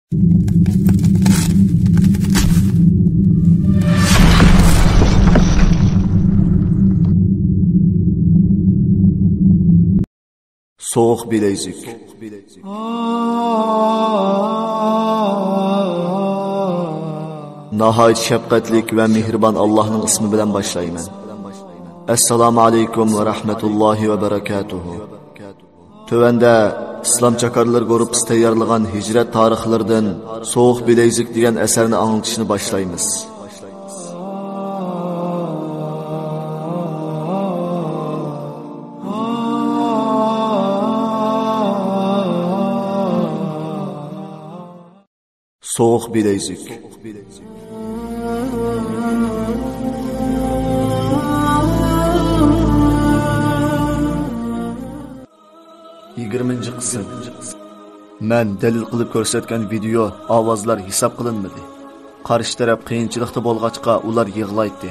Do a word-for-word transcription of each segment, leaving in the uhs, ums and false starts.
سوغۇق بىلەيزۈك. ناھايىتى شەپقەتلىك ۋە مېھرىبان ئاللاھنىڭ ئىسمى بىلەن باشلايمەن. ئەسسالامۇ ئەلەيكۇم ۋە رەھمەتۇللاھى ۋە بەرەكاتۇھۇ. تۆۋەندە ئىسلام چاكارلىرى گۇرۇپپىسى تەييارلىغان ھىجرەت تارىخلىرىدىن سوغۇق بىلەيزۈك دېگەن ئەسەرنى ئاڭلىتىشنى باشلايمىز. سوغۇق بىلەيزۈك. يىگىرمىنچى قىسىم. مەن دەلىل قىلىپ كۆرسەتكەن ۋىدېئو ئاۋازلار ھېساب قىلىنمىدى. قارشى تەرەپ قىيىنچىلىقتا بولغاچقا، ئۇلار يىغلايتتى.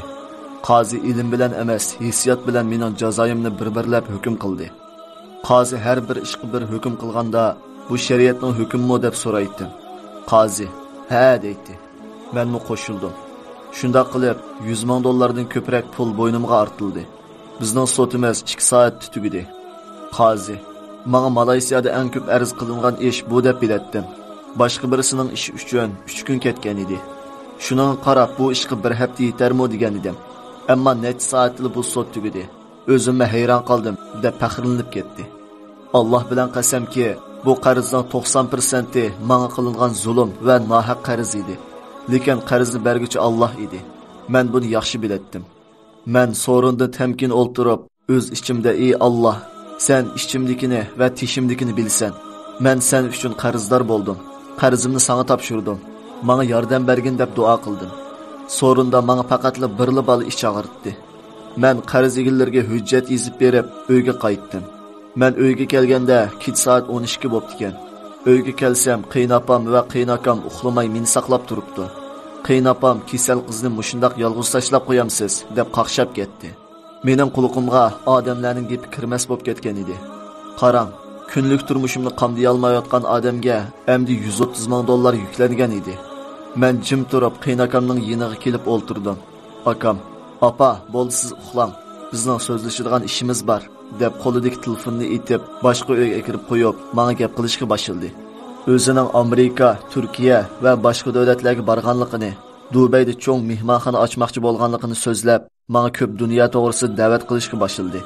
قازى ئىلىم بىلەن ئەمەس، ھېسسىيات بىلەن مېنىڭ جازايىمنى بىر-بىرلەپ ھۆكۈم قىلدى. قازى ھەر بىر ئىشقا بىر ھۆكۈم قىلغاندا، «بۇ شەرىئەتنىڭ ھۆكمىمۇ؟» دەپ سورايتتىم. قازى، «ھە» دەيتتى. مەنمۇ قوشۇلدۇم. شۇنداق قىلىپ، يۈز مىڭ دوللاردىن كۆپرەك پۇل بوينۇمغا ئارتىلدى. بىزنىڭ سوتىمىز ئىككى سائەتتە تۈگىدى. قازى، ماڭا مالايسىيادا ئەڭ كۆپ ئەرز قىلىنغان ئىش بۇ دەپ بىلەتتىم. باشقا بىرسىنىڭ ئىشى ئۈچۈن ئۈچ كۈن كەتكەن ئىدى. شۇنىڭغا قاراپ، بۇ ئىشقا بىر ھەپتە يېتەرمۇ دېگەن ئىدىم. ئەمما نەچچە سائەتتىلا بۇ سوت تۈگىدى. ئۆزۈممۇ ھەيران قالدىم، دەپ پەخىرلىنىپ كەتتى. ئاللاھ بىلەن قەسەمكى، بۇ قەرزنىڭ توقسان پىرسەنتى ماڭا قىلىنغان زۇلۇم ۋە ناھەق قەرز ئىدى. لېكىن قەرزنى بەرگۈچى ئاللاھ ئىدى. مەن بۇنى ياخشى بىلەتتىم. مەن سورۇندا تەمكىن ئولتۇرۇپ، ئۆز ئىچىمدە، «ئى ئاللاھ، سەن ئىچىمدىكىنى ۋە تېشىمدىكىنى بىلىسەن. مەن سەن ئۈچۈن قەرزدار بولدۇم. قەرزىمنى ساڭا تاپشۇردۇم. ماڭا ياردەم بەرگىن» دەپ دۇئا قىلدىم. سورۇندا ماڭا پەقەتلا بىرلا بالا ئىچ ئاغرىتتى. مەن قەرز ئىگىلىرىگە ھۆججەت يېزىپ بېرىپ، ئۆيگە قايتتىم. مەن ئۆيگە كەلگەندە، كېچە سائەت ئون ئىككى بوپتىكەن. ئۆيگە كەلسەم، قېيىنئاپام ۋە قېيىنئاكام ئۇخلىماي مېنى ساقلاپ تۇرۇپتۇ. قېيىنئاپام، «كېسەل قىزنى مۇشۇنداق يالغۇز تاشلاپ قويامسىز؟» دەپ قاقشاپ كەتتى. مېنىڭ قۇلىقىمغا ئادەملەرنىڭ گېپى كىرمەس بولۇپ كەتكەن ئىدى. قاراڭ، كۈنلۈك تۇرمۇشۇمنى قامدىيالمايۋاتقان ئادەمگە ئەمدى يۈز ئوتتۇز مىڭ دوللار يۈكلەنگەن ئىدى. مەن جىم تۇرۇپ، قېيىنئاكامنىڭ يېنىغا كېلىپ ئولتۇردۇم. ئاكام، «ئاپا، بولدى، سىز ئۇخلاڭ. بىزنىڭ سۆزلىشىدىغان ئىشىمىز بار» دەپ، قولىدىكى تېلېفوننى ئېتىپ، باشقا ئۆيگە ئەكىرىپ قويۇپ، ماڭا گەپ قىلىشقا باشلىدى. ئۆزىنىڭ ئامېرىكا، تۈركىيە ۋە باشقا دۆلەتلەرگە بارغانلىقىنى، دۇبەيدە چوڭ مېھمانخانا ئاچماقچى بولغانلىقىنى سۆزلەپ، ماڭا كۆپ دۇنيا توغرىسىدا دەۋەت قىلىشقا باشلىدى.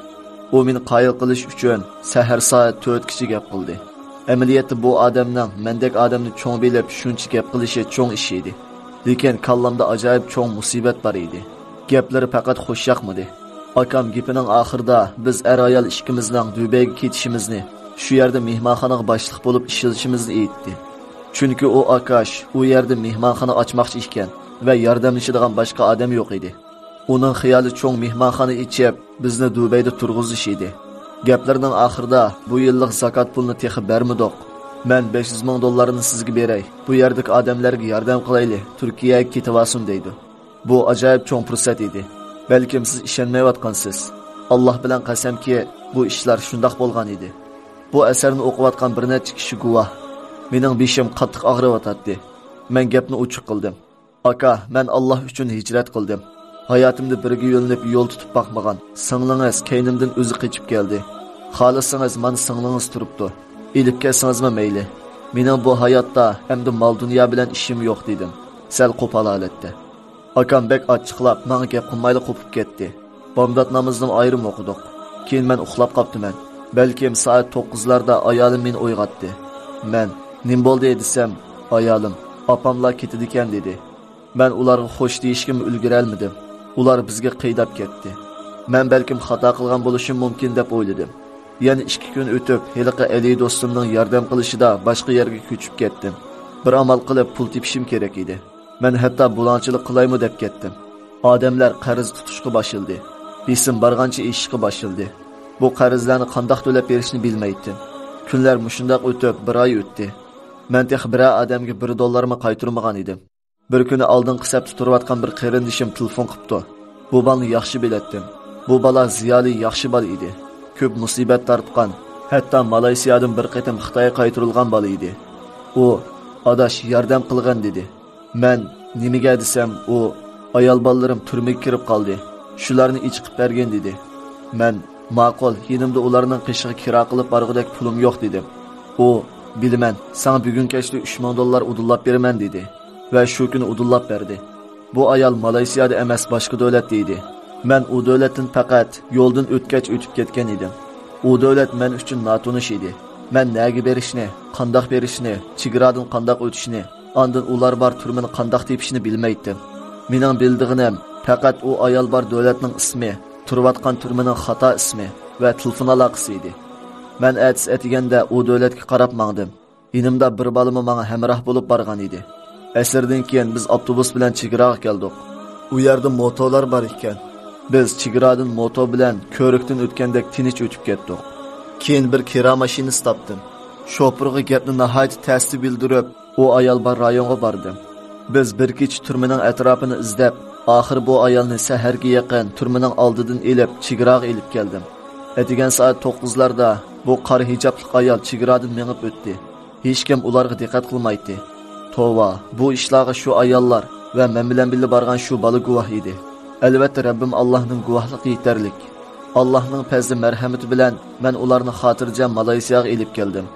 ئۇ مېنى قايىل قىلىش ئۈچۈن سەھەر سائەت تۆتكىچە گەپ قىلدى. ئەمەلىيەتتە بۇ ئادەمنىڭ مەندەك ئادەمنى چوڭ بىلىپ، شۇنچە گەپ قىلىشى چوڭ ئىش ئىدى. لېكىن كاللامدا ئاجايىپ چوڭ مۇسىبەت بار ئىدى. گەپلىرى پەقەت خۇش ياقمىدى. ئاكام گېپىنىڭ ئاخىرىدا بىز ئەر-ئايال ئىككىمىزنىڭ دۇبەيگە كېتىشىمىزنى، شۇ يەردە مېھمانخانىغا باشلىق بولۇپ ئىشلىشىمىزنى ئېيتتى. چۈنكى ئۇ ئاكاش ئۇ يەردە مېھمانخانا ئاچماقچى ئىكەن ۋە ياردەملىشىدىغان باشقا ئادەم يوق ئىدى. ئۇنىڭ خىيالى چوڭ مېھمانخانا ئېچىپ، بىزنى دۇبەيدە تۇرغۇزۇش ئىدى. گەپلىرىنىڭ ئاخىرىدا، «بۇ يىللىق زاكات پۇلىنى تېخى بەرمىدۇق. مەن بەش يۈز مىڭ دوللارنى سىزگە بېرەي، بۇ يەردىكى ئادەملەرگە ياردەم قىلايلى، تۈركىيەگە كېتىۋالسۇن» دەيدۇ. بۇ ئاجايىپ چوڭ پۇرسەت ئىدى. بەلكىم سىز ئىشەنمەيۋاتقانسىز. ئاللاھ بىلەن قەسەمكى، بۇ ئىشلار شۇنداق بولغان ئىدى. بۇ ئەسەرنى ئوقۇۋاتقان بىر نەچچە كىشى گۇۋاھ. مېنىڭ بېشىم قاتتىق ئاغرىۋاتاتتى. مەن گەپنى ئوچۇق قىلدىم. «ئاكا، مەن ئاللاھ ئۈچۈن ھىجرەت قىلدىم. ھاياتىمدا بىرگە يۆلىنىپ يول تۇتۇپ باقمىغان سىڭلىڭىز كەينىمدىن ئۆزى قېچىپ كەلدى. خالىسىڭىز، مانا سىڭلىڭىز تۇرۇپتۇ. ئېلىپ كەتسىڭىزمۇ مەيلى. مېنىڭ بۇ ھاياتتا ئەمدى مال-دۇنيا بىلەن ئىشىم يوق» دېدىم، سەل قوپال ھالەتتە. ئاكام بەك ئاچچىقلاپ، ماڭا گەپ قىلمايلا قوپۇپ كەتتى. بامدات نامىزىنىمۇ ئايرىم ئوقۇدۇق. كېيىن مەن ئۇخلاپ قاپتىمەن. بەلكىم سائەت توققۇزلاردا ئايالىم مېنى ئويغاتتى. مەن، «نېمە بولدى؟» دېسەم، ئايالىم، «ئاپاملار كېتىدىكەن» دېدى. مەن ئۇلارغا خوش دېيىشكىمۇ ئۈلگۈرەلمىدىم. ئۇلار بىزگە قىيداپ كەتتى. مەن بەلكىم خاتا قىلغان بولۇشۇم مۇمكىن دەپ ئويلىدىم. يەنە ئىككى كۈن ئۆتۈپ، ھېلىقى ئەلى دوستۇمنىڭ ياردەم قىلىشىدا باشقا يەرگە كۆچۈپ كەتتىم. بىر ئامال قىلىپ پۇل تېپىشىم كېرەك ئىدى. مەن ھەتتا بۇلاڭچىلىق قىلايمۇ دەپ كەتتىم. ئادەملەر قەرز تۇتۇشقا باشلىدى. بېسىم بارغانچە ئېشىشقا باشلىدى. بۇ قەرزلەرنى قانداق تۆلەپ بېرىشنى بىلمەيتتىم. كۈنلەر مۇشۇنداق ئۆتۈپ، بىر ئاي ئۆتتى. مەن تېخى بىرەر ئادەمگە بىر دوللارمۇ قايتۇرمىغان ئىدىم. بىر كۈنى ئالدىنقى سەپتە تۇرۇۋاتقان بىر قېرىندىشىم تېلېفون قىپتۇ. بۇ بالىنى ياخشى بىلەتتىم. بۇ بالا زىيالىي ياخشى بالا ئىدى. كۆپ مۇسىبەت تارتقان، ھەتتا مالايسىيادىن بىر قېتىم خىتايغا قايتۇرۇلغان بالا ئىدى. ئۇ، «ئاداش، ياردەم قىلغىن» دېدى. مەن نېمىگە دېسەم، ئۇ، «ئايال بالىلىرىم تۈرمىگە كىرىپ قالدى. شۇلارنى ئېچىقىپ بەرگىن» دېدى. مەن، «ماقۇل، يېنىمدا ئۇلارنىڭ قېشىغا كىرا قىلىپ بارغۇدەك پۇلۇم يوق» دېدىم. ئۇ، «بىلىمەن، ساڭا بۈگۈن كەچتە ئۈچ مىڭ دوللار ئۇدۇللاپ بېرىمەن» دېدى ۋە شۇ كۈنى ئۇدۇللاپ بەردى. بۇ ئايال مالايسىيادا ئەمەس، باشقا دۆلەتتە ئىدى. مەن ئۇ دۆلەتتىن پەقەت يولدىن ئۆتكەچ ئۆتۈپ كەتكەن ئىدىم. ئۇ دۆلەت مەن ئۈچۈن ناتونۇش ئىدى. مەن نەگە بېرىشنى، قانداق بېرىشنى، چېگرادىن قانداق ئۆتۈشنى، ئاندىن ئۇلار بار تۈرمىنى قانداق تېپىشنى بىلمەيتتىم. مېنىڭ بىلىدىغىنىم پەقەت ئۇ ئايال بار دۆلەتنىڭ ئىسمى، تۇرۇۋاتقان تۈرمىنىڭ خاتا ئىسمى ۋە تېلېفون ئالاقىسى ئىدى. مەن ئەتىسى ئەتىگەندە ئۇ دۆلەتكە قاراپ ماڭدىم. يېنىمدا بىر بالىمۇ ماڭا ھەمراھ بولۇپ بارغان ئىدى. ئەسىردىن كېيىن بىز ئاپتوبۇس بىلەن چېگراغا كەلدۇق. ئۇ يەردە موتولار بار ئىكەن. بىز چېگرادىن موتو بىلەن كۆۋرۈكتىن ئۆتكەندەك تىنچ ئۆتۈپ كەتتۇق. كېيىن بىر كىرا ماشىنىسى تاپتىم. شوپۇرغا گەپنى ناھايىتى تەستە بىلدۈرۈپ، ئۇ ئايال بار رايونغا باردىم. بىز بىر كېچە تۈرمىنىڭ ئەتراپىنى ئىزدەپ، ئاخىرى بۇ ئايالنى سەھەرگە يېقىن تۈرمىنىڭ ئالدىدىن ئېلىپ، چېگراغا ئېلىپ كەلدىم. ئەتىگەن سائەت توققۇزلاردا بۇ قارا ھىجابلىق ئايال چېگرادىن مېڭىپ ئۆتتى. ھېچكىم ئۇلارغا دىققەت قىلمايتتى. توۋا، بۇ ئىشلارغا شۇ ئاياللار ۋە مەن بىلەن بىللە بارغان شۇ بالا گۇۋاھ ئىدى. ئەلۋەتتە، رەببىم ئاللاھنىڭ گۇۋاھلىقى يېتەرلىك. ئاللاھنىڭ پەزلى مەرھەمىتى بىلەن مەن ئۇلارنى خاتىرجەم مالايسىياغا ئېلىپ كەلدىم.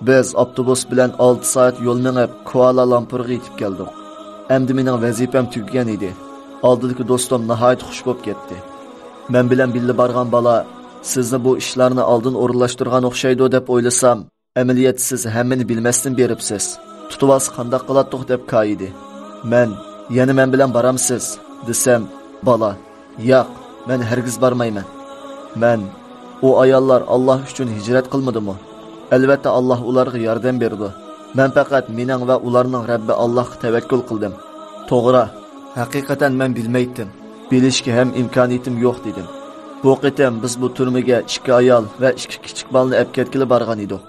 بىز ئاپتوبۇس بىلەن ئالتە سائەت يول مېڭىپ، كۇئالا لامپۇرغا يېتىپ كەلدۇق. ئەمدى مېنىڭ ۋەزىپەم تۈگىگەن ئىدى. ئالدىدىكى دوستۇم ناھايىتى خۇش بولۇپ كەتتى. مەن بىلەن بىللە بارغان بالا، «سىزنى بۇ ئىشلارنى ئالدىن ئورۇنلاشتۇرغان ئوخشايدۇ» دەپ ئويلىسام، ئەمەلىيەتتە سىز ھەممىنى بىلمەستىن بېرىپسىز. تۇتۇۋالسا قانداق قىلاتتۇق دەپ كايىدى. مەن، «يەنە مەن بىلەن بارامسىز؟» دېسەم، بالا، «ياق، مەن ھەرگىز بارمايمەن.» مەن، «ئۇ ئاياللار ئاللاھ ئۈچۈن ھىجرەت قىلمىدىمۇ؟ ئەلۋەتتە ئاللاھ ئۇلارغا ياردەم بېرىدۇ. مەن پەقەت مېنىڭ ۋە ئۇلارنىڭ رەببى ئاللاھقا تەۋەككۈل قىلدىم.» «توغرا، ھەقىقەتەن مەن بىلمەيتتىم. بىلىشكە ھەم ئىمكانىيىتىم يوق» دېدىم. بۇ قېتىم بىز بۇ تۈرمىگە ئىككى ئايال ۋە ئىككى كىچىك بالىنى ئەپ كەتكىلى بارغان ئىدۇق.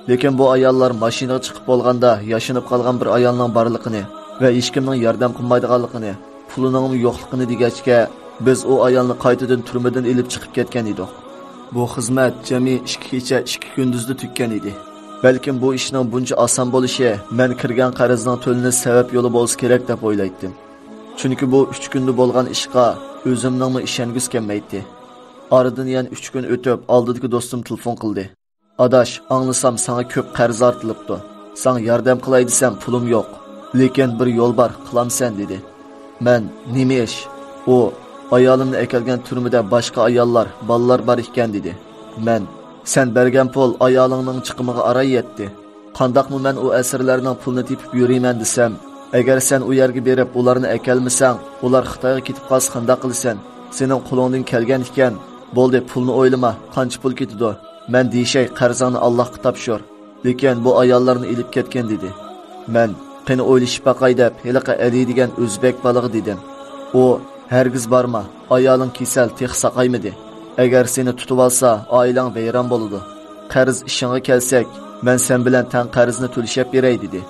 لېكىن بۇ ئاياللار ماشىنىغا چىقىپ بولغاندا ياشىنىپ قالغان بىر ئايالنىڭ بارلىقىنى ۋە ھېچكىمنىڭ ياردەم قىلمايدىغانلىقىنى، پۇلىنىڭمۇ يوقلۇقىنى دېگەچكە، بىز ئۇ ئايالنى قايتىدىن تۈرمىدىن ئېلىپ چىقىپ كەتكەن ئىدۇق. بۇ خىزمەت جەمئىي ئىككى كېچە، ئىككى كۈندۈزدە تۈگىگەن ئىدى. بەلكىم بۇ ئىشنىڭ بۇنچە ئاسان بولۇشى مەن كىرگەن قەرزنىڭ تۆلىنىش سەۋەب يولى بولسا كېرەك دەپ ئويلايتتىم. چۈنكى بۇ ئۈچ كۈندە بولغان ئىشقا ئۆزۈمنىڭمۇ ئىشەنگۈسى كەلمەيتتى. ئارىدىن يەنە ئۈچ كۈن ئۆتۈپ، ئالدىدىكى دوستۇم تېلېفون قىلدى. «ئاداش، ئاڭلىسام ساڭا كۆپ قەرز ئارتىلىپتۇ. ساڭا ياردەم قىلاي دېسەم پۇلۇم يوق. لېكىن بىر يول بار، قىلامسەن» دېدى. مەن، «نېمە ئىش؟» ئۇ، «ئايالىمنى ئەكەلگەن تۈرمىدە باشقا ئاياللار، بالىلار بار ئىكەن» دېدى. مەن، «سەن بەرگەن پۇل ئايالىڭنىڭ چىقىمىغا ئاراي يەتتى. قانداقمۇ مەن ئۇ ئەسىرلەرنىڭ پۇلىنى تېپىپ يۈرىمەن دېسەم، ئەگەر سەن ئۇ يەرگە بېرىپ ئۇلارنى ئەكەلمىسەڭ، ئۇلار خىتايغا كېتىپ قالسا قانداق قىلىسەن؟ سېنىڭ قولۇڭدىن كەلگەن ئىكەن. بولدى، پۇلنى ئويلىما، قانچە پۇل كېتىدۇ؟ مەن دېيىشەي، قەرزىڭنى ئاللاھقا تاپشۇر. لېكىن بۇ ئاياللارنى ئېلىپ كەتكىن» دېدى. مەن، «قېنى ئويلىشىپ باقاي» دەپ، ھېلىقى ئەلى دېگەن ئۆزبەك بالىغا دېدىم. ئۇ، «ھەرگىز بارما، ئايالىڭ كېسەل، تېخى ساقايمىدى. ئەگەر سېنى تۇتۇۋالسا، ئائىلەڭ ۋەيران بولىدۇ. قەرز ئىشىڭغا كەلسەك، مەن سەن بىلەن تەڭ قەرزنى تۆلىشەپ بېرەي» دېدى.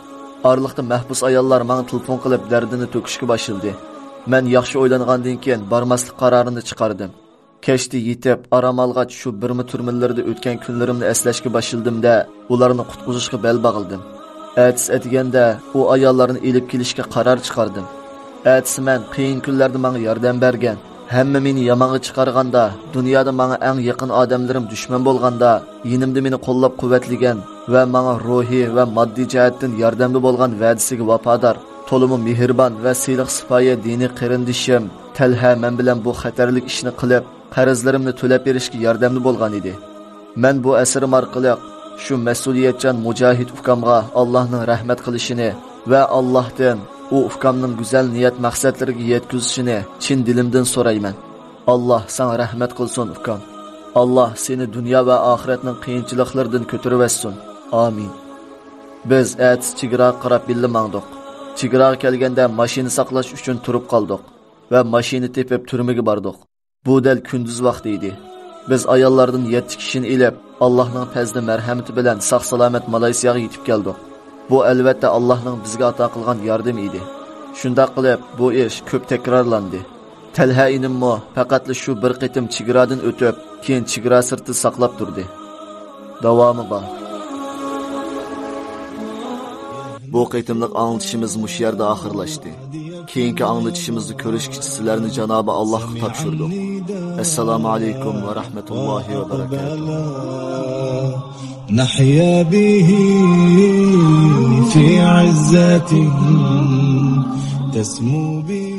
ئارىلىقتا مەھبۇس ئاياللار ماڭا تېلېفون قىلىپ دەردىنى تۆكۈشكە باشلىدى. مەن ياخشى ئويلانغاندىن كېيىن بارماسلىق قارارىنى چىقاردىم. كەچتە يېتىپ، ئارام ئالغاچ شۇ بىرما تۈرمىلىرىدە ئۆتكەن كۈنلىرىمنى ئەسلەشكە باشلىدىم-دە، ئۇلارنى قۇتقۇزۇشقا بەل باغلىدىم. ئەتىسى ئەتىگەندە ئۇ ئاياللارنى ئېلىپ كېلىشكە قارار چىقاردىم. ئەتىسى مەن قىيىن كۈنلەردە ماڭا ياردەم بەرگەن، ھەممە مېنى يامانغا چىقارغاندا، دۇنيادا ماڭا ئەڭ يېقىن ئادەملىرىم دۈشمەن بولغاندا، يېنىمدا مېنى قوللاپ-قۇۋۋەتلىگەن ۋە ماڭا روھىي ۋە ماددىي جەھەتتىن ياردەمدە بولغان ۋەدىسىگە ۋاپادار، تولىمۇ مېھرىبان ۋە سىلىق-سىپايە دىنىي قېرىندىشىم تەلھە مەن بىلەن بۇ خەتەرلىك ئىشنى قىلىپ، قەرزلىرىمنى تۆلەپ بېرىشكە ياردەمدە بولغان ئىدى. مەن بۇ ئەسىرىم ئارقىلىق شۇ مەسئۇلىيەتچان مۇجاھىد ئۇكامغا ئاللاھنىڭ رەھمەت قىلىشىنى ۋە ئاللاھتىن ئۇ ئۇكامنىڭ گۈزەل نىيەت مەقسەتلىرىگە يەتكۈزۈشىنى چىن دىلىمدىن سورايمەن. ئاللاھ ساڭا رەھمەت قىلسۇن، ئۇكام. ئاللاھ سېنى دۇنيا ۋە ئاخىرەتنىڭ قىيىنچىلىقلىرىدىن كۆتۈرۈۋەتسۇن. ئامىن. بىز ئەتىسى چېگراغا قاراپ بىللە ماڭدۇق. چېگراغا كەلگەندە ماشىنا ساقلاش ئۈچۈن تۇرۇپ قالدۇق ۋە ماشىنا تېپىپ تۈرمىگە باردۇق. بۇ دەل كۈندۈز ۋاقتى ئىدى. بىز ئاياللاردىن يەتتە كىشىنى ئېلىپ، ئاللاھنىڭ پەزلى مەرھەمىتى بىلەن ساق-سالامەت مالايسىياغا يېتىپ كەلدۇق. بۇ، ئەلۋەتتە، ئاللاھنىڭ بىزگە ئاتا قىلغان ياردىمى ئىدى. شۇنداق قىلىپ، بۇ ئىش كۆپ تەكرارلاندى. تەلھە ئىنىممۇ پەقەتلا شۇ بىر قېتىم چېگرادىن ئۆتۈپ، كېيىن چېگرا سىرتىدا ساقلاپ تۇردى. داۋامى بار. بۇ قېتىملىق ئاڭلىتىشىمىز مۇشۇ يەردە ئاخىرلاشتى. كېيىنكى ئاڭلىتىشىمىزدا كۆرۈشكىچە سىلەرنى جانابى ئاللاھقا تاپشۇردۇق. ئەسسالامۇ ئەلەيكۇم ۋە رەھمەتۇللاھى ۋە بەرەكاتۇھ. نحيا به في عزة تسمو به